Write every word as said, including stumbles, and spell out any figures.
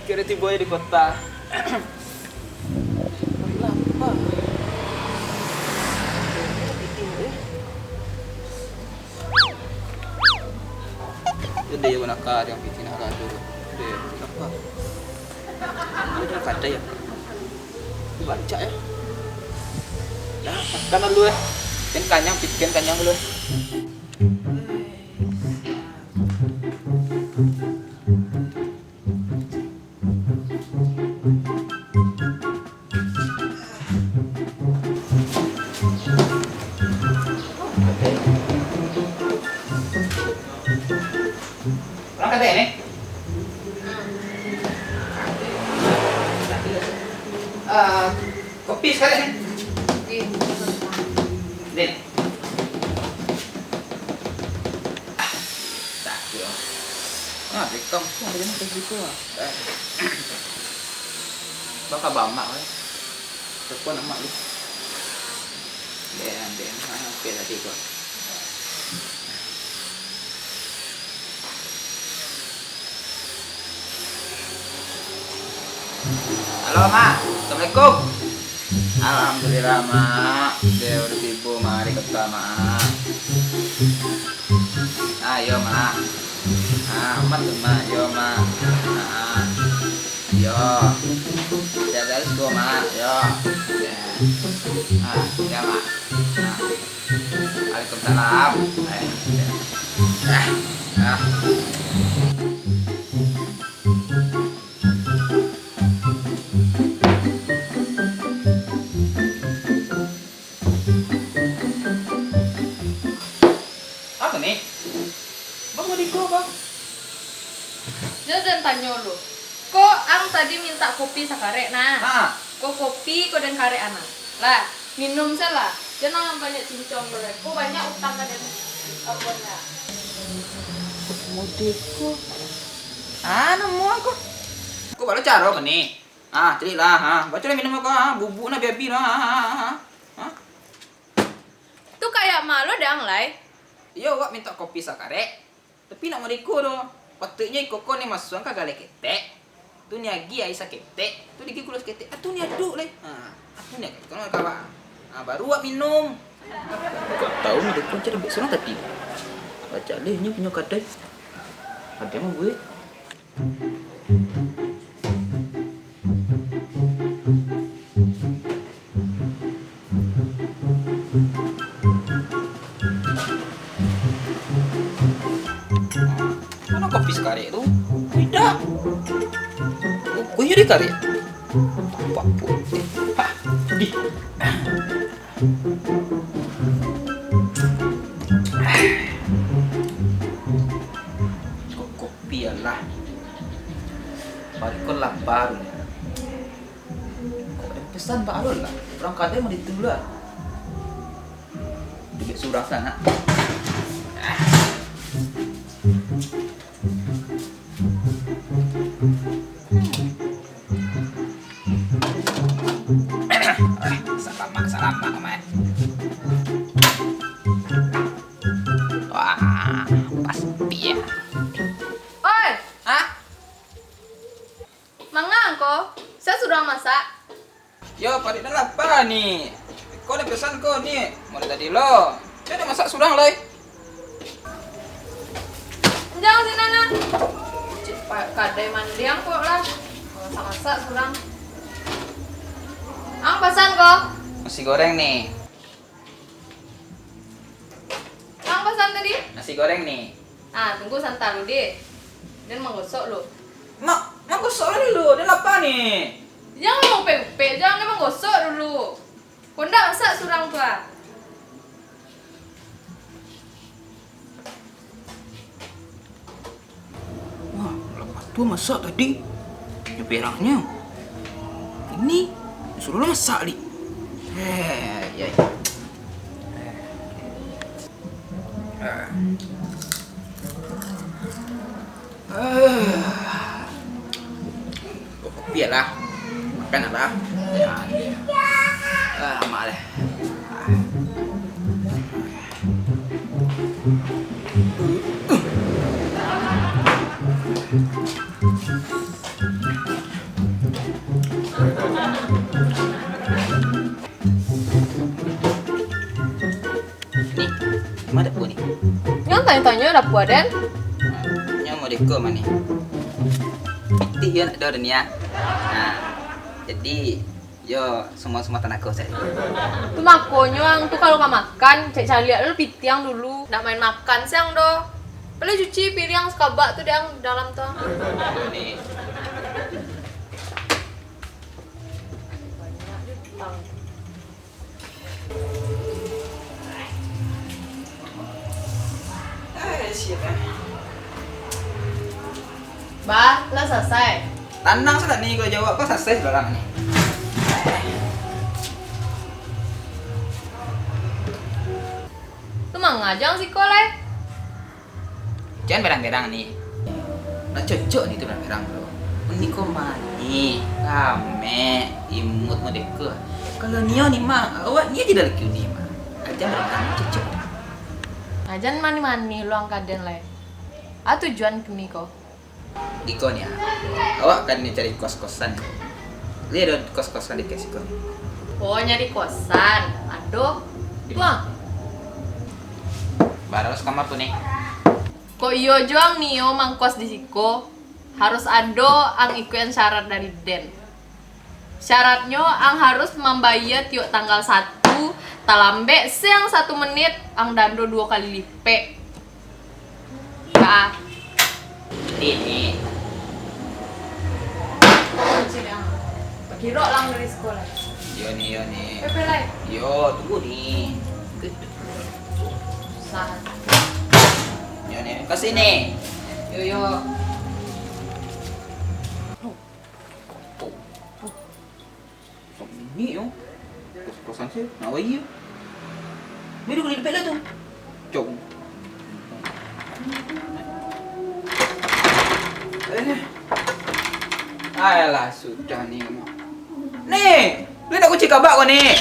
Kiro tibo di kota. Lapa. Udah ya, nak ka yang pitih nak ka tu. Udah ya, lapa. Udah kata ya. Baca ya. Dah, makan dulu ya. Kan kanyang, kan kanyang dulu. Urang ka den, eh? Ah, kopi sakarek, eh? Oke. Den. Ah, sakik, ah. Ah, di kampung, di kampung gitu, ah. Eh. Baka bamak, eh. Telepon amak lu. Den, den. Ah, oke tadi, kok. Halo, Mak. Assalamualaikum. Alhamdulillah, Mak. Dia udah tibo, Mak, di kota, Mak. Ah, iyo, Mak. Ah, aman tu, Mak. Iyo, Mak. Ah, iyo. Sehat selalu, Mak. Iyo. Iyo. Ah, iyo, Mak. Ah. Waalaikumsalam. Eh, ah, ah. Apo ni? Bang, mau di ko, Bang? Jan tanyo lu. Ko ang tadi mintak kopi sakarek, nah. Ha. Ko kopi, ko den karek, nah. Lah, minum salah. Jan ang banyak cincong ko lai. Ko banyak utang ka den, apo nyo. Mode ko. Ah, namo ko. Ko balo caro ko ni? Ah, cari lah, ha. Baco lah minum ko, ha. Bubuk nah, biabi lah, ha, ha, ha, ha. Ha? Tu kayak ma lo dek ang lai. Iyo, awak mintak kopi sakarek. Tapi nak mariko doh. Patuiknyo iko ko ni masuang ka galeh ketek. Tu ni agiah aia saketek. Tu diagiah gulo saketek. Ah, tu ni aduk lai. Ha, ah, tu ni agak. Tolong kawa. Ha, baru awak minum. Kok tahu ni dukun cari buat surang tadi. Baca leh ni punyo kadai. Ada mau buat. Mano kopi sakarek tu? Indak. Kopi yo dikarek. Apak pun. Hah, di. Ko-, kopi alah. Paruik ko lapa tu. Kok den pesan baa lo lah? Urang kadai mah ditu lah. Duduak surang sanak. Salamak, salamak, Mak. Wah, pasti ya. Oi! Hah? Manga ko, sia surang masak. Yo, paruik den lapa ni. Ko den pesan ko ni, mulai tadi lo. Sia den masak surang lai. Jan sinan nah. Cik pa-, kadai mandiang ko lah. Masak-masak surang. Ang pasan ko. Nasi goreng ni. Ang pasan tadi? Nasi goreng ni. Ah, tunggu santa lu, Di. Den manggosok lu. Mak, manggosok lah dulu, den lapa ni. Jan maupek-upek, jan, den manggosok dulu. Ko ndak masak surang tu ah. Wah, lah batua masak tadi. Nyo perangnyo. Ini suruah lo masak, Lik. Eh, ya, ya. Eh. Eh. Kopi lah. Makan lah. Ah, amak leh. Tanyo-tanyo dapua den. Nyo modeko mah ni. Pitih yo ndak ado den ya. Nah, jadi yo semua-semua tanago sajo. Tu makonyo ang tu kalau ka makan, cek caliak dulu pitih ang dulu. Ndak main makan siang doh. Paliang cuci piriang sakabak tu di dalam tu. Ni. Eh, siap, eh. Bah, lah salasai? Tanang sajo ni, kalau jawab ko salasai sudah lah ni. Tu manga jang siko lai. Jan berang-berang ni. Nak cocok ni tu berang-berang tu. Ni ko manih, ramek, imut modeko. Kalau nio ni mah, awak ni aja dah laki ni mah. Jan berang-berang ni cocok. Ajan manih-manih luang kaden lai. A tujuan kini ko? Iko ni ah. Awak kan ni cari kos-kosan. Lihat ada kos-kosan di siko. Oh, nyari kosan. Aduh, tuang. Baros kamar tu ni. Kok iyo jo ang nio mangkos di siko, harus ado ang ikuian syarat dari den. Syaratnyo, ang harus mambayia tiok tanggal satu, talambek siang satu menit, ang dando duo kali lipek. Ka. Ini. Bagirok lang dari siko lai. Yo ni, yo ni. Pepe lai. Yo, tunggu ni. Susah. Yo ni, ka sini. Yo, yo. Ini yo. Kos-kosan sih, nak wai yo. Mari kau lipek lah tu. Cok. Eh. Ayolah, sudah ni. Ni, lu nak kunci kabak kau ni?